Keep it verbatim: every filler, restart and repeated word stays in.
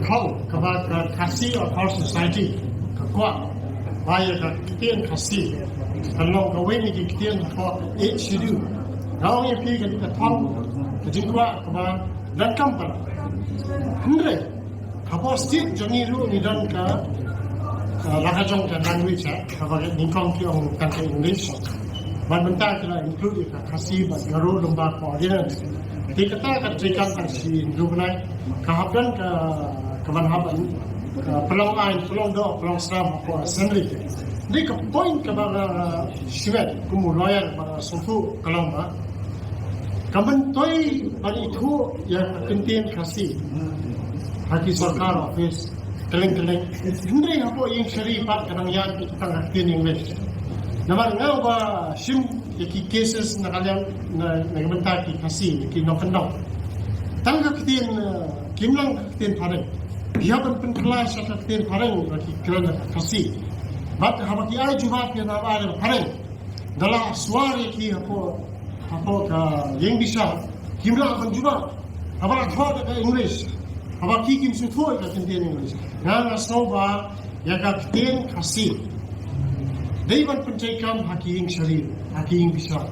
Hong kaba ka Khasi Authors' Society ka kwah ba ïa ka ktien Khasi kan long kawei na ki ktien hapoh Eighth Schedule. Nga ong ïa phi kane ka thong ka jingkwah kaba donkam palat. Hynrei hapoh state jong ngi ruh ngi don ka, uh, la ka jong ka language, eh, kaba nyngkong ki ong tang ka English. Bad mynta ki la include ïa ka Khasi bad Garo lyngba ka ordinance. Te kata ka treikam tang shi hynriew bnai ka hap don ka, kaban hap ban, uh, pynlong aiñ, pynlong doh, pynlong snam hapoh assembly. Te ka point kaba nga shimet kum u lawyer ba nga sngewthuh ka long ba ka myntoi ban ithuh ïa ka ktien Khasi ha ki sorkar office kylleng kylleng. Hynrei hapoh ïing shari pat ka dang ïaid tang ka ktien English. Namar nga uba shim ïa ki cases na ka liang na, na ka bynta ki Khasi, ki nongkyndong. Tang ka ktien, eh, kim lang ka ktien phareng. Ki hap ban pynkylla sha ka ktien phareng ba ki kren da ka Khasi. Bad haba ki ai jubab ki hap ai da phareng. Da la swar ïa ki hapoh, hapoh ka ïing bishar, kim lah ban jubab. Haba la thoh da ka English, haba ki kim sngewthuh ïa ka ktien English. Nga nga sngew ba ïa ka ktien Khasi dei ban pyntreikam ha ki ïing shari, ha ki ïing bishar.